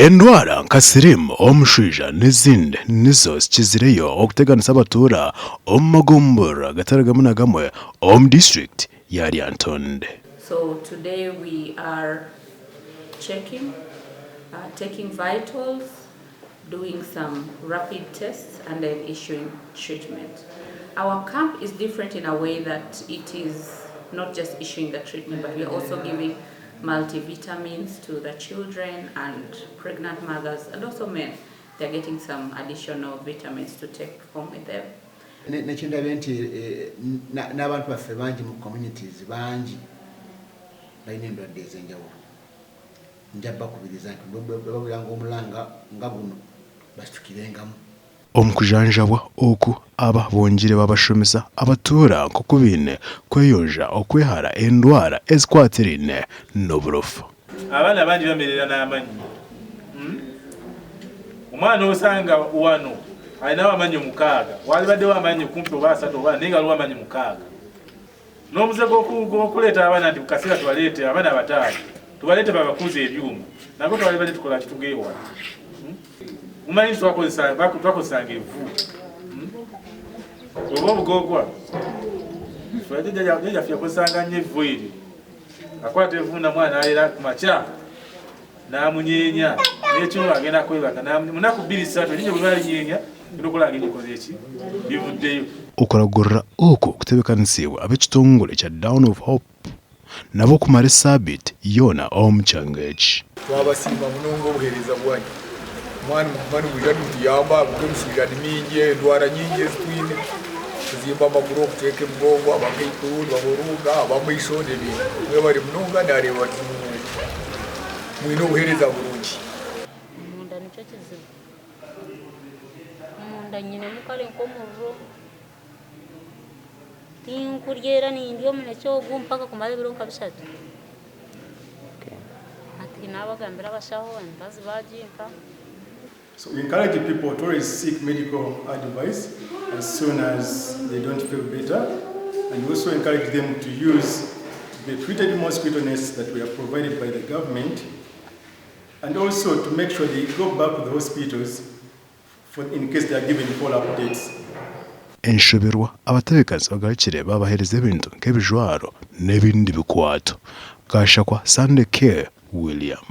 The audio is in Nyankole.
Endwara nka siriimu, omushwija n'ezindi nizo zikizireyo okuteganisa abatuura omu magomborora gatari gamwe na gamwe omu disiturikiti ya Lyantonde. So today we are checking, taking vitals, doing some rapid tests and then issuing treatment. Our camp is different in a way that it is not just issuing the treatment but we are also giving multivitamins to the children and pregnant mothers and also men. They are getting some additional vitamins to take home with them. Nekyendabye nti n'abantu baffe bangi mu communities bangi balina endwadde ez'enjawulo. Nja bakubiriza nti bwebawuliranga omulanga nga guno basitukirengamu. Omu kujanjabwa oku, aba bongire babashomesa abatuura nk'oku baine kweyonja okwehara endwara ezikwatiraine n'oburofa. Abaana bangi bamerera n'amannyo. Omwana osanga wano alinawo amannyo mukaaga, waalibaddewo amannyo kumpi oba asatu oba naye nga waliwo amannyo mukaaga. N'omuze gw'okuleeta abaana nti kaseera tubaleete abaana abataano tubaleete babakuze ebyuma nagwo twalibadde tukola kitugeewala. Mumanyi nti twakozesanga evvu hmm? oba obugogwa. Jjajjaffe yakozesanga nnyo evvu eryo, akwata evvu namwana n'alera ku makya n'amunyeenya n'ekiro agenda kwebaka munaku bbiri ssatu erinnya bwe balinyeenya genda okulaba nga erikoze eki livuddeyo. Okuragurira oku kutebekanisiibwe ab'ekitongore kya Dawn of Hope nabo kumara esaabiiti yoona omu kyanga eki. Twabasiima munonga obuheereza bwanyu. Mwaba nimuguma nimwija nimutuyamba ahabw'okuba emishaija ni mingi, endwara nyingi ezi twine, kuzimba amaguru, okucweka emigongo, abakaikuru nibahuruuka, ab'amaisho n'ebindi. Mwebare munonga naareeba mwine obuheereza burungi. Omunda nikyo kizibu. Omunda nyinemu kare nk'omuriro, tinkurya era nindya omunekye ogu mpaka kumara ebiro nka bishatu. Hati naabagambira abashaho emibazi baagimpa. So we encourage people to always seek medical advice as soon as they don't feel better and we also encourage them to use the treated mosquito nets that were provided by the government and also to make sure they go back to the hospitals for in case they are given follow-up dates. Enshoberwa, abatebeekanisa bagarukire baabaheereza ebintu nk'ebijwaro n'ebindi bikwato. Gashakwa Sunday K. William.